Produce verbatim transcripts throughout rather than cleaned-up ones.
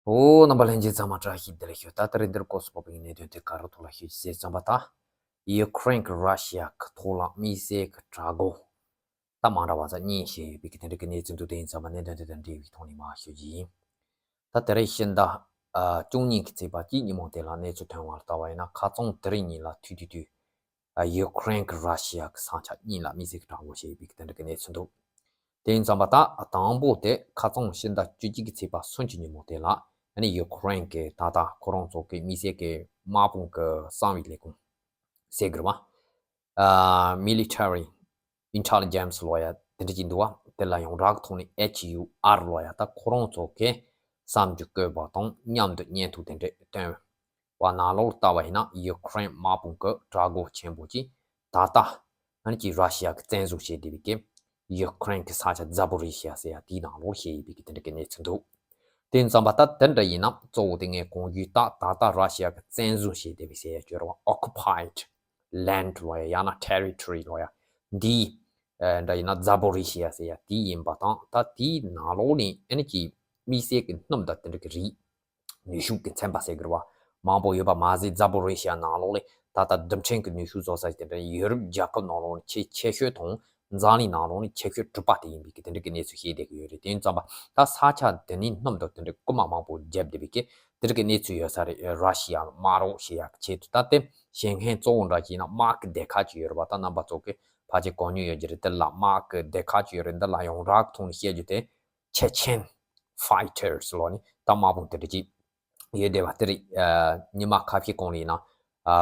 ཨོ། རྣམ་པ་ལྷན་རྒྱས་ཚང་མ་བཀྲ་ཤིས་བདེ་ལེགས་ཞུ། ད་ལྟ་རེས་འདིར་སྐོར་སུ་བབས་པའི་གནད་དོན་དེ་ག་རེ་ཐོག་ལ་ཞུ་རྒྱུ་ཟེར་ཙམ་པ་དང་། ཡུ་ཀེ་རེན་གྱིས་ར་ཤི་ཡ་གི་ཐོག་ལ་དམིགས་བསལ་གྱི་དྲག་རྒོལ་ད་མ་འདྲ་བ་ཟ་གཉིས་བྱས་ཡོད་པའི་གི་དེ་འདྲ་གི་གནས་ཚུལ་འདུག་དེ་ཡིན་ཙམ་པ་གནད་དོན་དེ་དང་འབྲེལ་བའི་ཐོག་ནས་མར་ཞུ་རྒྱུ་ཡིན། ད་དེ་རིང་ཕྱི་ཟླ་བཅུ་གཉིས་ཀྱི་ཚེས་པ་གཅིག་ཉིན་མོ་དེ་ལ་གནས་ཚུལ་ཐོན་པར་ལྟ་བ་ཡིན་ན། ཁ་རྩང་དེ་རིང་ཉིན་ལ་ཐུག་དུས་དུས། ཡུ་ཀེ་རེན་གྱིས་ར་ཤི་ཡ་གི་ས་ཆ་གཉིས་ལ་དམིགས་བསལ་གྱི་དྲག་རྒོལ་བྱས་ཡོད་པའི་དེ་འདྲ་གི་གནས་ཚུལ་འདུག་དེ་ཡིན་ཙམ་པ་ད་དང་པོ་དེ་ཁ་རྩང་ཕྱི་ཟླ་བཅུ་གཅིག་གི་ཚེས་པ་སུམ་ཅུ་ཉིན་མོ་དེ་ལ་ཨ་ནི་ཡུ་ཀེ་རེན་གྱི་ད་ལྟ་ཁོ་རང་ཚོ་གི་དམིགས་བསལ་གྱི་དམག་དཔུང་གི་གསང་བའི་ལས་ཁུངས་ཟེར་དགོས་རེད་བ། ཨ། Military Intelligence ལབ་ཡ་དེ་འདྲ་ཅིག་འདུག་བ། དེ་ལ་ཡོངས་གྲགས་ཀྱི་ཐོག་ནས་ཨེཆ་ཡུ་ཨར་ལབ་ཡ་ད་ཁོ་རང་ཚོ་གི་བསམ་རྒྱུ་བཀོད་པ་དང་མཉམ་དུ་བརྙན་ཐུང་དེ་འདྲ་བཏོན་པ་ནང་ལོགས་ལྟ་བ་ཡིན་ན། ཡུ་ཀེ་རེན་དམག་དཔུང་གི་དྲག་རྒོལ་ཆེན་པོ་ཅིག་ད་ལྟ་ཨ་ནི་ཅིག་ར་ཤི་ཡ་གི་བཙན་བཟུང་བྱས་བསྡད་པའི་གི་ཡུ་ཀེ་རེན་གྱི་ས་ཆ་ཛ་པོ་རི་ཤི་ཡ་ཟེར་ཡ་དེའི་ནང་ལོགས་བྱས་ཡོད་པའི་གི་དེ་འདྲ་གི་གནས་ཚུལ་འདུག་དེ་ཡིན་ཙམ་པ་ད་དེ་འདྲ་ཡིན་ན་གཙོ་བོ་དེ་ངས་གོང་ཞུས་ད་ད་ལྟ་ར་ཤི་ཡ་གི་བཙན་བཟུང་བྱས་བསྡད་པའི་ཟེར་ཡ་ཅིག་ཡོད་རེད་བ། Occupied Land ལབ་ཡ་ཡང་ན་Territory ལབ་ཡ་འདི་འདྲ་ཡིན་ན་ཛ་པོ་རི་ཤི་ཡ་ཟེར་ཡ་དེ་ཡིན་པ་དང་། ད་དེའི་ནང་ལོགས་ནས་ཨ་ནི་ཅིག་དམིགས་བསལ་གྱི་སྣུམ་དང་དེ་འདྲ་གི་རིགས་ནུས་ཤུགས་ཀྱི་ཚན་པ་ཟེར་དགོས་རེད་བ། མང་པོ་ཡོད་པ་མ་ཟད། ཛ་པོ་རི་ཤི་ཡ་ནང་ལོགས་ལ་ད་ལྟ་རྡུལ་ཕྲན་གྱི་ནུས་ཤུགས་བཟོ་ས་དེ་འདྲ་ཡོ་རོབ་རྒྱལ་ཁབ་ནང་ལོགས་ནས་ཆེས་ཆེ་ཤོས་དང་། འཛམ་གླིང་ནང་ལོགས་ནས་ཆེ་ཤོས་གྲུབ་པ་དེ་ཡིན་པའི་གི་དེ་འདྲ་གི་གནས་ཚུལ་བཤད་བསྡད་ཀྱི་ཡོད་རེད། དེ་ཡིན་ཙམ་པ་ད་ས་ཆ་འདི་ནས་སྣུམ་དང་དེ་འདྲ་རྐུ་མ་མང་པོ་བརྒྱབ་བསྡད་པའི་གི་དེ་འདྲ་གི་གནས་ཚུལ་ཡོད་ས་རེད། ར་ཤི་ཡ་ལ་དམག་རོགས་བྱེད་ཡག་གི་ཆེད་དུ། ད་དེ་བྱེད་མཁན་གཙོ་བོ་འདྲ་བྱས་ན་དམག་གི་སྡེ་ཁག་ཅིག་ཡོད་རེད་བ། ད་རྣམ་པ་ཚོ་གི་ཕལ་ཆེར་གོ་མྱོང་ཡོད་ཀྱི་རེད། དེ་ལ་དམག་གི་སྡེ་ཁག་ཅིག་ཡོད་རེད། འདི་ལ་ཡོངས་གྲགས་ཐོག་ནས་བཤད་རྒྱུ་དེ་Chechen Fighters ལབ་ནས་ད་དམག་དཔུང་དེ་འདྲ་ཅིག་ཡོད་བསྡད་པ་དེ་རེད། ཨ། ཉི་མ་ཁ་ཤས་གོང་ལ་ཡིན་ན། ཨ།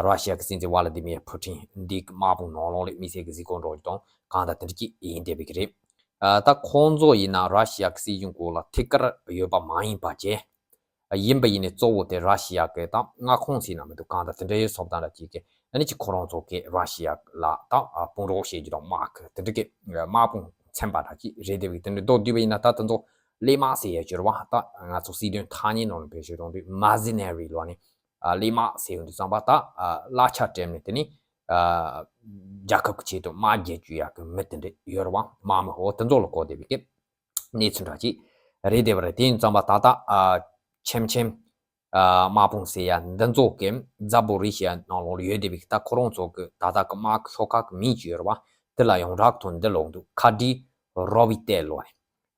ར་ཤི་ཡ་གི་སྲིད་འཛིན་ཝ་ལ་དི་མིར་ཕུ་ཊིན་འདི་གི་དམག་དཔུང་ནང་ལོགས་ལ་དམིགས་བསལ་གྱི་གཟིགས་སྐོར་འགྲོ་རྒྱུ་དང་གང་དང་དེ་འདྲ་ཅིག་ཡིན་བསྡད་པའི་གི་རེད། ཨ། ད་ཁོང་ཚོ་ཡིན་ན་ར་ཤི་ཡ་གི་སྲིད་གཞུང་སྐོར་ལ་ཐད་ཀར་ཡོད་པ་མ་ཡིན་པ་བྱས། ཡིན་པ་ཡིན་ནའི་གཙོ་བོ་དེ་ར་ཤི་ཡ་གི་ད་མངའ་ཁོངས་ཟེར་ན་མི་འདུག་གང་དང་དེ་འདྲའི་སོབ་དང་འདྲ་ཅིག་གི་ཨ་ནི་ཅིག་ཁོ་རང་ཚོ་གི་ར་ཤི་ཡ་ལ་ད་དཔུང་རོགས་བྱེད་རྒྱུ་དང་དམག་གི་དེ་འདྲ་གི་དམག་དཔུང་ཚན་པ་འདྲ་ཅིག་རེད་བསྡད་པའི་དེ་འདྲ་མདོར་བསྡུས་པ་ཡིན་ན། ད་དེ་ཚོ་གླས་དམག་ཟེར་ཡ་ཅིག་ཡོད་རེད་བ། ད་ང་ཚོ་སྲིད་དོན་ཐ་སྙད་ནང་ལ་བེད་སྤྱོད་གཏོང་དུས་Mercenary ལབ་ནས། ཨ། གླས་དམག་ཟེར་ཡོང་དུས་ཙམ་པ་ད། ཨ། གླ་ཆ་སྤྲད་ནས་དེ་ནས། ཨ། རྒྱལ་ཁབ་ཀྱི་ཆེད་དུ་དམག་རྒྱག་རྒྱུ་ཡག་གི་མི་དེ་འདྲ་ཡོད་རེད་བ། དམག་མི་འོ་དེ་ཚོ་ལ་གོ་བསྡད་པའི་གི་གནས་ཚུལ་འདྲ་ཅིག་རེད་བསྡད་པ་རེད། དེ་ཡིན་ཙམ་པ་ད་ལྟ། ཨ། ཆེམ་ཆེམ། ཨ། དམག་དཔུང་ཟེར་ཡ་འདི་ཚོ་གི་ཛ་པོ་རི་ཤི་ཡ་ནང་ལོགས་ལ་ཡོད་བསྡད་པའི་གི་ད་ཁོ་རང་ཚོ་གི་ད་ལྟ་གི་དམག་གི་ཤོག་ཁག་གི་མིང་ཅིག་ཡོད་རེད་བ། དེ་ལ་ཡོངས་གྲགས་ཐོག་འདི་ལབ་འདུག Kadyrov་ལབ་ནས།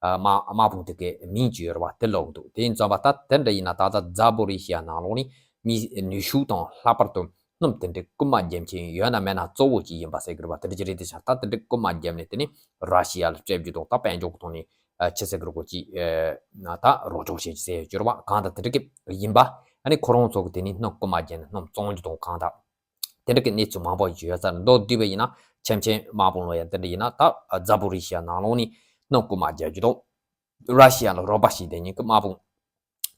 ཨ། དམག་དམག་དཔུང་དེ་གའི་མིང་ཅིག་ཡོད་རེད་བ། དེ་ལབ་འདུག་དེ་ཡིན་ཙམ་པ་ད་དེ་འདྲ་ཡིན་ན་ད་ལྟ་ཛ་པོ་རི་ཤི་ཡ་ནང་ལོགས་ནས་མི་ནུས་ཤུགས་དང་ལྷག་པར་དུ་སྣུམ་དེ་འདྲའི་རྐུ་མ་རྒྱབ་མཁན་ཡོད་ན་མེད་ན་གཙོ་བོ་ཅིག་ཡིན་པ་ཟེར་གི་རེད་བ། དེ་འདྲ་ཅིག་རེད་དེ་ཆ། ད་དེ་འདྲའི་རྐུ་མ་བརྒྱབ་ནས་དེ་ནས་ར་ཤི་ཡ་ལ་སྤྲད་རྒྱུ་དང་། ད་དཔལ་འབྱོར་གི་ཐོག་ནས་ཨ་ཆི་ཟེར་གི་རེད་གོ་ཅིག་ཨ་ད་རོགས་སྐྱོར་བྱེད་ཀྱི་ཟེར་ཡོད་རེད་བ། གང་ལྟར་དེ་འདྲ་གི་ཡིན་པ། ཨ་ནི་ཁོ་རང་ཚོ་གི་དེ་ནས་སྣུམ་རྐུ་མ་བརྒྱབ་ནས་སྣུམ་བཙོང་རྒྱུ་དང་གང་ལྟར། དེ་འདྲ་གི་གནས་ཚུལ་མང་པོ་ཞིག་ཡོད་ས་རེད། མདོར་བསྡུས་པ་ཡིན་ན་ཆེམ་ཆེམ་དམག་དཔུང་ལབ་ཡ་དེ་འདྲ་ཡིན་ན། ད་ཛ་པོ་རི་ཤི་ཡ་ནང་ལོགས་ནས་སྣུམ་རྐུ་མ་རྒྱག་རྒྱུ་དང་། ར་ཤི་ཡ་ལ་རོགས་པ་བྱེད་བསྡད་མཁན་གྱི་དམག་དཔུང་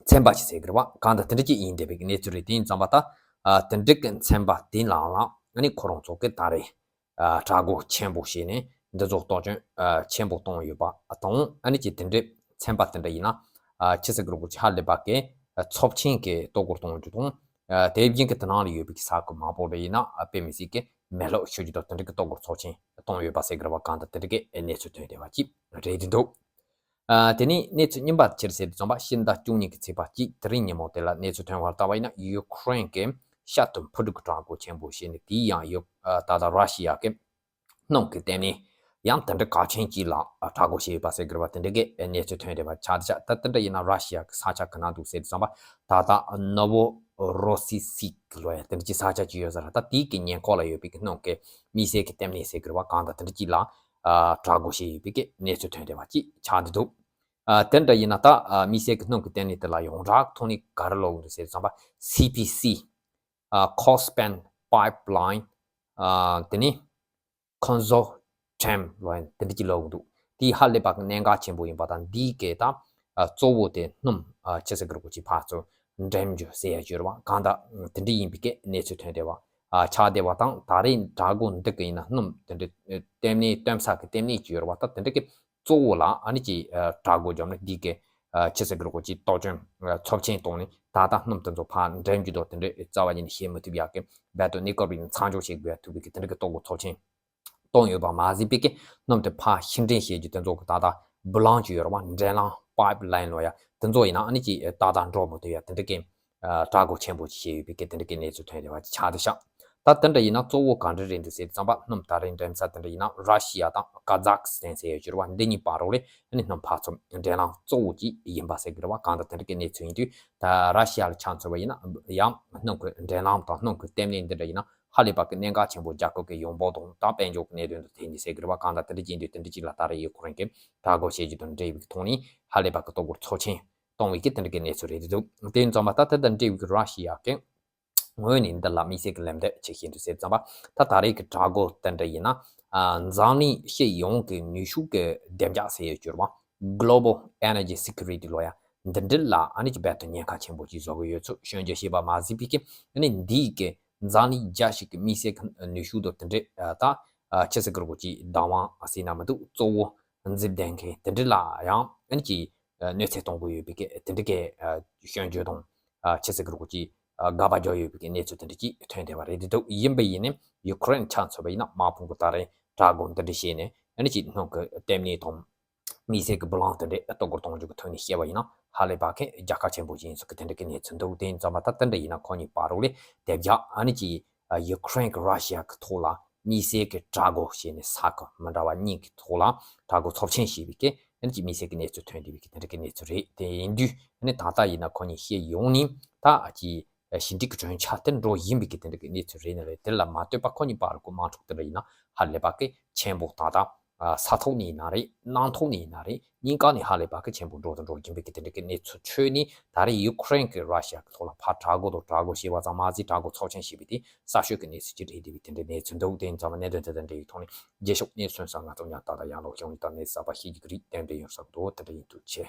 ཚན་པ་ཞིག་ཟེར་གི་རེད་བ། གང་ལྟར་དེ་འདྲ་ཅིག་ཡིན་བསྡད་པའི་གནས་ཚུལ་རེད། དེ་ཡིན་ཙམ་པ་ད། ཨ། དེ་འདྲ་གི་ཚན་པ་དེ་ནང་ལ་ཨ་ནི་ཁོ་རང་ཚོ་གི་ད་རེས། ཨ། དྲག་རྒོལ་ཆེན་པོ་བྱས་ནས་འདི་ཚོ་གཏོར་སྐྱོན། ཨ། ཆེན་པོ་བཏང་ཡོད་པ་དང་། ཨ་ནི་ཅིག་དེ་འདྲའི་ཚན་པ་དེ་འདྲ་ཡིན་ན། ཨ། ཆི་ཟེར་གི་རེད་གོ་ཅིག་ཧ་ལས་པ་གི་ཚབས་ཆེན་གྱི་གཏོར་རྒོལ་གཏོང་རྒྱུ་དང་། ཨ། དེ་བཞིན་གྱི་དེ་ནང་ལ་ཡོད་པའི་ས་ཁུལ་མང་པོ་ལ་ཡིན་ན། ཨ། དཔེ་མི་སྲིད་ཀྱི་མེ་སློག་ཤོར་རྒྱུ་དང་། དེ་འདྲ་གི་གཏོར་རྒོལ་ཚབས་ཆེན་བཏང་ཡོད་པ་ཟེར་གི་རེད་བ། གང་ལྟར་དེ་འདྲ་གི་གནས་ཚུལ་ཐོན་བསྡད་པ་ཅིག་རེད་འདུག་ཨ། དེ་ནས་གནས་ཚུལ་རྙིང་པ་ཕྱིར་ཟེར་དུས་ཙམ་པ་ཕྱི་ཟླ་བཅུ་གཉིས་ཀྱི་ཚེས་པ་གཅིག་དེ་རིང་ཉིན་མོ་དེ་ལ་གནས་ཚུལ་ཐོན་པར་ལྟ་བ་ཡིན་ན། ཡུ་ཀེ་རེན་གྱིས་ཤར་དུ་འཕུར་གྲུ་གི་དྲག་རྒོལ་ཆེན་པོ་བྱས་ནས། དེའི་ཡང་ཡུ། ཨ། ད་ལྟ་ར་ཤི་ཡ་གི་སྣུམ་གྱི་ལྟེ་གནས་ཡང་དེ་འདྲ་གལ་ཆེན་གཅིག་ལ་དྲག་རྒོལ་བྱས་ཡོད་པ་ཟེར་གི་རེད་བ། དེ་འདྲ་གི་གནས་ཚུལ་ཐོན་བསྡད་པ་ཆགས་བསྡད་ཤག་ད་དེ་འདྲ་ཡིན་ན་ར་ཤི་ཡ་གི་ས་ཆ་ག་ན་འདུག་ཟེར་དུས་ཙམ་པ། ད་ལྟ་ནོ་ཝོ་རོ་སི་སི་ཀི་ལབ་ཡ་དེ་འདྲ་གི་ས་ཆ་གཅིག་ཡོད་ས་རེད། ད་དེའི་གི་ཉེ་འཁོར་ལ་ཡོད་པའི་གི་སྣུམ་གྱི་དམིགས་བསལ་གྱི་ལྟེ་གནས་ཟེར་གི་རེད་བ། གང་ལྟར་དེ་འདྲ་གཅིག་ལ། ཨ། དྲག་རྒོལ་བྱས་ཡོད་པའི་གི་གནས་ཚུལ་ཐོན་བསྡད་པ་ཅིག་ཆགས་བསྡད་འདུག་ཨ། དེ་འདྲ་ཡིན་ན་ད། ཨ། དམིགས་བསལ་གྱི་སྣུམ་གྱི་ལྟེ་གནས་དེ་ལ་ཡོངས་གྲགས་ཐོག་ནས་ག་རེ་ལབ་ཀྱི་འདུག་ཟེར་དུས་ཙམ་པ། སི་པི་སི། ཨ། Caspian Pipeline། ཨ། དེ་ནས་Konsortium ལབ་ཡ་དེ་འདྲ་ཅིག་ལབ་ཀྱི་འདུག་དེ་ཧ་ལས་པ་གི་གནད་འགག་ཆེན་པོ་ཡིན་པ་དང་། འདིའི་གི་ད། ཨ། གཙོ་བོ་དེ་སྣུམ། ཨ། ཆི་ཟེར་གི་རེད་གོ་ཅིག་ཕར་ཚུར་འགྲེམས་རྒྱུ་ཟེར་ཡ་ཅིག་ཡོད་རེད་བ། གང་ལྟར་དེ་འདྲ་ཡིན་པའི་གི་གནས་ཚུལ་ཐོན་བསྡད་པ། ཨ། ཆགས་བསྡད་པ་དང་། ད་རེས་དྲག་རྒོལ་འདི་གི་ཡིན་ན་སྣུམ་དེ་འདྲ་ལྟེ་གནས་སྟོན་ས་གི་ལྟེ་གནས་ཅིག་ཡོད་རེད་བ། ད་དེ་འདྲ་གི་གཙོ་བོ་ལ་ཨ་ནི་ཅིག་ཨ། དྲག་རྒོལ་བརྒྱབ་ནས་འདི་གི། ཨ། ཆི་ཟེར་གི་རེད་གོ་ཅིག་གཏོར་སྐྱོན། ཨ། ཚབས་ཆེན་བཏང་ནས་ད་ལྟ་སྣུམ་དེ་ཚོ་ཕར་འགྲེམས་རྒྱུ་དང་དེ་འདྲའི་རྩ་བ་ཉིད་ནས་བྱེད་མི་ཐུབ་ཡག་གི་རྦད་དེ་གནས་སྐབས་རིང་མཚམས་འཇོག་བྱེད་དགོས་ཐུབ་པའི་གི་དེ་འདྲ་གི་གཏོར་རྒོལ་ཚབས་ཆེན་བཏང་ཡོད་པ་མ་ཟད་པའི་གི་སྣུམ་དེ་ཕར་ཕྱིར་འདྲེན་བྱེད་རྒྱུ་དེ་ཚོ་གི་ད་ལྟ་བུ་ལོན་ཅིག་ཡོད་རེད་བ། འགྲེམས་ལམ་ པའིབ་ལའིན་ལོ་ཡ་དེ་ཚོ་ཡིན་ན་ཨ་ནི་ཅིག་ཏག་ཏག་འགྲོ་མི་ཐུབ་ཡ་དེ་འདྲ་གི་ཨ་དྲག་རྒོལ་ཆེན་པོ་ཅིག་བྱས་ཡོད་པའི་གི་དེ་འདྲ་གི་གནས་ཚུལ་ཐོན་བསྡད་པ་ཅིག་ཆགས་བསྡད་ཤག་ད་དེ་འདྲ་ཡིན་ན་གཙོ་བོ་ག་འདྲ་རེད་འདུག་ཟེར་དུས་ཙམ་པ། སྣུམ་ད་རེས་འགྲེམས་ས་དེ་འདྲ་ཡིན་ན་ར་ཤི་ཡ་དང་ཀ་ཛག་སི་ཐན་ཟེར་ཡོད་ཀྱི་རེད་བ། འདི་གཉིས་བར་རོགས་ལས་ཨ་ནི་སྣུམ་འཕར་ཚུར་འདྲེན་ལམ་གཙོ་བོ་ཅིག་ཡིན་པ་ཟེར་གི་རེད་བ། གང་ལྟར་དེ་འདྲ་གི་གནས་ཚུལ་ཡིན་དུས་ད་ར་ཤི་ཡ་ལ་ཆ་མཚོན་པ་ཡིན་ན་ཡང་སྣུམ་གྱི་འདྲེན་ལམ་དང་སྣུམ་གྱི་ལྟེ་གནས་འདི་འདྲ་ཡིན་ན་ཧ་ལས་པ་གི་གནད་འགག་ཆེན་པོ་རྒྱལ་ཁབ་ཀྱི་ཡོང་འབབ་དང་ད་དཔལ་འབྱོར་གྱི་གནད་དོན་དང་འཐད་ནས་ཟེར་གི་རེད་བ། གང་ལྟར་དེ་འདྲ་ཅིག་ཡིན་དུས་དེ་འདྲ་ཅིག་ལ་ད་རེས་ཡུ་ཁུ་རེན་གྱི་དྲག་རྒོལ་བྱེད་རྒྱུ་དང་འབྲེལ་བའི་ཐོག་ནས་ཧ་ལས་པ་གི་ལྟོ་གོས་ཚབས་ཆེན་གཏོང་བའི་གི་དེ་འདྲ་གི་གནས་ཚུལ་རེད་འདུག་དེ་ཡིན་ཙང་མ་ད་དེ་དང་འབྲེལ་བའི་གི་ར་ཤི་ཡ་གི་ངོས་ནས་འདི་ལ་དམིགས་བསལ་གྱི་ལན་འདེབས་བྱེད་བཞིན་འདུག་ཟེར་ཙམ་པ། ད་ད་རེས་ཀྱི་དྲག་རྒོལ་དེ་འདྲ་ཡིན་ན་ཨ་འཛམ་གླིང་སྤྱི་ཡོངས་ཀྱི་ནུས་ཤུགས་ཀྱི་བདེ་འཇགས་ཟེར་ཡོད་ཀྱི་རེད་བ། Global Energy Security ལོ་ཡ་འདི་འདྲ་ལ་ཨ་ནི་ཅིག་རྦད་དེ་ཉེན་ཁ་ཆེན་པོ་ཅིག་བཟོ་གི་ཡོད་ཚུལ་སྐྱོན་བརྗོད་བྱས་པ་མ་ཟད་པའི་གི་ཨ་ནི་འདིའི་གི་འཛམ་གླིང་རྒྱལ་སྤྱི་གི་དམིགས་བསལ་གྱི་ནུས་ཤུགས་དང་དེ་འདྲ་ད་ཨ་ཆི་ཟེར་གི་རེད་གོ་ཅིག་བདག་དབང་ཟེར་ན་མི་འདུག་གཙོ་བོ་འཛིན་ལྡན་མཁན་དེ་འདྲ་ལ་ཡང་ཨ་ནི་ཅིག་གནོད་འཚེ་གཏོང་གི་ཡོད་པའི་གི་དེ་འདྲ་གི་སྐྱོན་བརྗོད་དང་། ཨ་ཆི་ཟེར་གི་རེད་གོ་ཅིག་ཨ་དགག་པ་རྒྱག་ཡོད་པའི་གནས་ཚུལ་དེ་འདྲ་ཅིག་ཐོན་བསྡད་པ་རེད་འདུག་ཡིན་པ་ཡིན་ནའི་ཡུ་ཁུ་རེན་ཆ་མཚོན་པ་ཡིན་ན་དམག་དཔུང་གི་ད་རེས་དྲག་རྒོལ་འདི་འདྲ་བྱས་ནས་ཨ་ནི་ཅིག་སྣུམ་གྱི་ལྟེ་གནས་དང་དམིགས་བསལ་གྱི་སྦུ་ལང་དེ་འདྲ་གཏོར་རྒོལ་གཏོང་རྒྱུ་གི་ཐོག་ནས་བཤད་པ་ཡིན་ན་ཧ་ལས་པ་གི་རྒྱལ་ཁ་ཆེན་པོ་ཅིག་ཡིན་ཚུལ་གྱི་དེ་འདྲ་གི་གནས་ཚུལ་འདུག་དེ་ཡིན་ཙང་མ་ད་དེ་འདྲ་ཡིན་ན་ཁོ་གཉིས་བར་རོགས་ལས་དེ་རྒྱ་ཨ་ནི་ཅིག་ཡུ་ཁུ་རེན་གྱི་ར་ཤི་ཡ་གི་ཐོག་ལ་དམིགས་བསལ་གྱི་དྲག་རྒོལ་བྱས་ནས་ས་ཁུལ་མི་འདྲ་བ་གཉིས་ཀྱི་ཐོག་ལ་དྲག་རྒོལ་ཚབས་ཆེན་བྱས་པའི་གི་ཨ་ནི་ཅིག་དམིགས་བསལ་གྱི་གནས་ཚུལ་ཐོན་བསྡད་པའི་གི་དེ་འདྲ་གི་གནས་ཚུལ་རེད། དེ་ཡིན་དུས་ཨ་ནི་ད་ལྟ་ཡིན་ན་ཁོ་གཉིས་སྤྱི་ཡོངས་ནས་ད་ཨ་ཅིག་ཞི་འགྲིག་གི་གྲོས་འཆར་དེ་འགྲོ་བཞིན་པའི་གི་དེ་འདྲ་གི་གནས་ཚུལ་རེད་ནི་རེད། དེ་ལ་མ་ལྟོས་པ་ཁོ་གཉིས་བར་གྱི་དམག་འཁྲུག་དེ་འདྲ་ཡིན་ན་ཧ་ལས་པ་གི་ཆེན་པོ་ད་ལྟ་ས་ཐོག་ནས་ཡིན་ན་རེད། གནམ་ཐོག་ནས་ཡིན་ན་རེད། གཉིས་ཀ་ནས་ཧ་ལས་པ་གི་ཆེན་པོ་འགྲོ་དང་འགྲོ་བཞིན་པའི་གི་དེ་འདྲ་གི་གནས་ཚུལ་ཁྲོད་ནས་ད་རེས་ཡུ་ཁུ་རེན་གྱི་ར་ཤི་ཡ་གི་ཐོག་ལ་ཕར་དྲག་རྒོལ་དང་དྲག་རྒོལ་བྱས་པ་ཙམ་མ་ཟད་དྲག་རྒོལ་ཚབས་ཆེན་བྱས་པའི་དེ་གསར་ཤོས་ཀྱི་གནས་ཚུལ་ཅིག་རེད་འདུག་པའི་དེ་འདྲའི་གནས་ཚུལ་འདུག་དེ་ཡིན་ཙང་མ་གནད་དོན་དེ་དང་འབྲེལ་བའི་ཐོག་ནས་རྗེས་ཕྱོགས་གནས་ཚུལ་སོན་ས་ང་ཚོ་ཉག་ཏག་ཏག་ཡང་ལོག་བྱུང་ནས་ད་གནས་གསར་པ་ཤེས་ཀྱི་རིགས་གཏན་འབྲེལ་ཡོང་ས་གི་འདུག་དེ་འདྲ་ཡིན་འདུག་ཆེ།